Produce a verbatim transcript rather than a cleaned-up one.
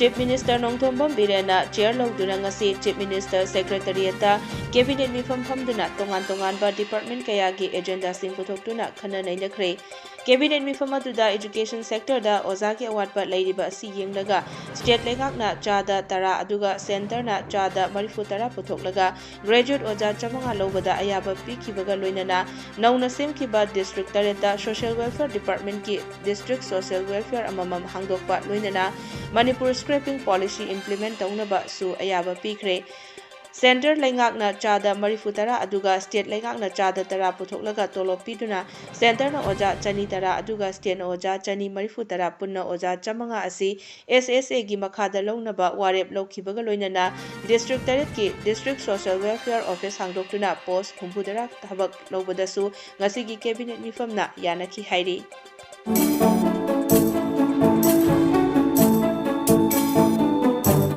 Chief Minister Nongthombam ꯕꯤꯔꯦꯟꯅ chair ꯂꯧꯗꯨꯅ ꯉꯁꯤ Chief Minister Secretariatꯇ Cabinet ꯃꯤꯐꯝ ꯐꯝꯗꯨꯅ ꯇꯣꯉꯥꯟ ꯇꯣꯉꯥꯟꯕ department ꯀꯌꯥꯒꯤ agendaꯁꯤꯡ ꯄꯨꯊꯣꯛꯇꯨꯅ ꯈꯟꯅ ꯅꯩꯅꯈ꯭ꯔꯦ꯫ Cabinet ꯃꯤꯐꯝ ꯑꯗꯨꯗ education sectorꯗ ꯑꯣꯖꯥꯒꯤ ꯑꯋꯥꯠꯄ ꯂꯩꯔꯤꯕ ꯑꯁꯤ ꯌꯦꯡꯂꯒ state ꯂꯩꯉꯥꯛꯅ ꯆꯥꯗ ꯇꯔꯥ ꯑꯗꯨꯒ centreꯅ ꯆꯥꯗ ꯃꯔꯤꯐꯨ ꯇꯔꯥ ꯄꯨꯊꯣꯛꯂꯒ graduate ꯑꯣꯖꯥ ꯆꯥꯃꯉꯥ ꯂꯧꯕꯗ ꯑꯌꯥꯕ ꯄꯤꯈꯤꯕꯒ ꯂꯣꯏꯅꯅ ꯅꯧꯅ ꯁꯦꯝꯈꯤꯕ district ꯇꯔꯦꯠꯇ social welfare departmentꯀꯤ district social welfare ꯑꯃꯃꯝ ꯍꯥꯡꯗꯣꯛꯄ ꯂꯣꯏꯅꯅ ꯃꯅꯤꯄꯨꯔ scrapping policy implement ꯇꯧꯅꯕꯁꯨ ꯑꯌꯥꯕ ꯄꯤꯈ꯭ꯔꯦ꯫ Centre ꯂꯩꯉꯥꯛꯅ ꯆꯥꯗ ꯃꯔꯤꯐꯨ ꯇꯔꯥ ꯑꯗꯨꯒ state ꯂꯩꯉꯥꯛꯅ ꯆꯥꯗ ꯇꯔꯥ ꯄꯨꯊꯣꯛꯂꯒ ꯇꯣꯂꯣꯞ ꯄꯤꯗꯨꯅ centreꯅ ꯑꯣꯖꯥ ꯆꯅꯤ ꯇꯔꯥ ꯑꯗꯨꯒ stateꯅ ꯑꯣꯖꯥ ꯆꯅꯤ ꯃꯔꯤꯐꯨ ꯇꯔꯥ ꯄꯨꯟꯅ ꯑꯣꯖꯥ ꯆꯥꯃꯉꯥ ꯑꯁꯤ SSAꯒꯤ ꯃꯈꯥꯗ ꯂꯧꯅꯕ ꯋꯥꯔꯦꯞ ꯂꯧꯈꯤꯕꯒ ꯂꯣꯏꯅꯅ district ꯇꯔꯦꯠꯀꯤ district social welfare office ꯍꯥꯡꯗꯣꯛꯇꯨꯅ post ꯍꯨꯝꯐꯨ ꯇꯔꯥ ꯊꯕꯛ ꯂꯧꯕꯗꯁꯨ ꯉꯁꯤꯒꯤ cabinet ꯃꯤꯐꯝꯅ ꯌꯥꯅꯈꯤ ꯍꯥꯏꯔꯤ꯫